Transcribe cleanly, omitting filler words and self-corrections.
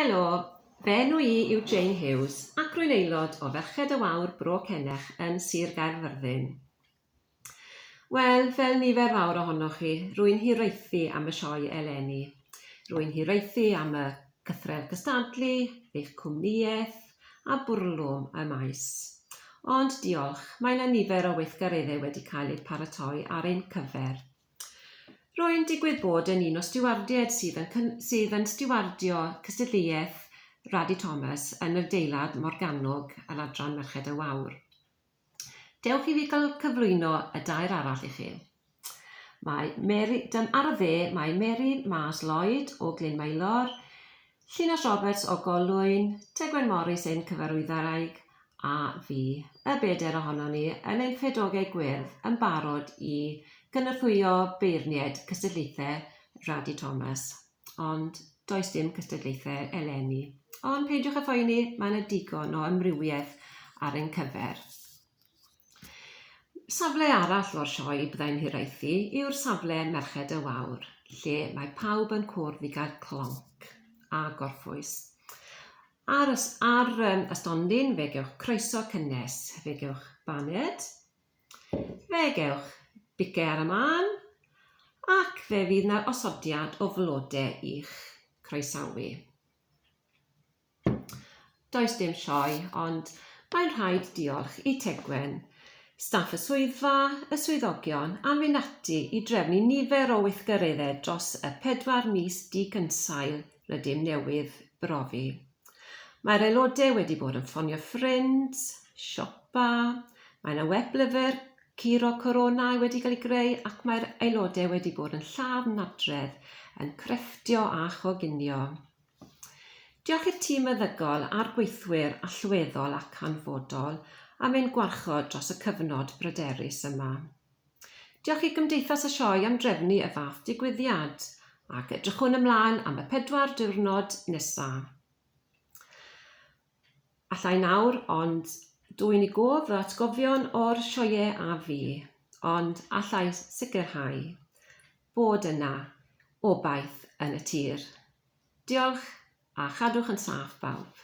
Helo, fy enw i yw Jane Hughes ac rwy'n aelod o Ferched y Wawr Bro Cenech yn Sir Gaerfyrddin. Wel, fel nifer fawr ohonoch chi, rwy'n hiraethu am y sioe eleni. Rwy'n hiraethu am y cythrel cystadlu, eich cwmnïaeth, a bwrlwm y maes. Ond diolch, mae yna nifer o weithgareddau wedi cael eu paratoi ar ein cyfer. Rwy'n digwydd bod yn un o stiwardiaid sydd yn sydd yn stiwardio cystadleuaeth Radi Thomas yn adeilad Morgannwg yn adran Merched y Wawr. Dewch i fi gael cyflwyno y dair arall i chi. Mae Mary, dym, ar y dde mae Mary Mars Lloyd o Glyn Maelor, Llinos Roberts o Golwyn, Tegwen Morris ein cyfarwyddwraig a fi, y bedair ohonon ni, yn ein ffedogau gwyrdd yn barod i gynorthwyo beirniaid cystadlaethau Radi Thomas. Ond does dim cystadlaethau eleni. Ond peidiwch â phoeni, mae yna digon o amrywiaeth ar ein cyfer. Safle arall o'r sioe byddai'n hiraethu yw'r safle Merched y Wawr, lle mae pawb yn cwrdd i gael clonc a gorffwys. Ar y, ar um, y stondin fe gewch croeso cynnes, fe gewch baned, fe gewch bice ar y mân, ac fe fydd yna osodiad o flode i'ch croesawu. Does dim sioe, ond mae'n rhaid diolch i Tegwen, staff y swyddfa, y swyddogion am fynd ati i drefnu nifer o weithgareddau dros y 4 mis di-gynsail rydym newydd brofi. Mae'r aelodau wedi bod yn ffonio ffrind, siopa, mae yna web-lyfr curo corona wedi cael ei greu ac mae'r aelodau wedi bod yn lladd nadredd, yn crefftio a choginio. Diolch i'r tîm meddygol a'r gweithwyr allweddol ac hanfodol am ein gwarchod dros y cyfnod bryderus yma. Diolch i Gymdeithas y Sioe am drefnu y fath digwyddiad, ac edrychwn ymlaen am y 4 diwrnod nesa. Allai nawr ond dwyn i gof fy atgofion o'r sioeau a fu, ond allai sicrhau bod yna obaith yn y tir. Diolch, a chadwch yn saff bawb.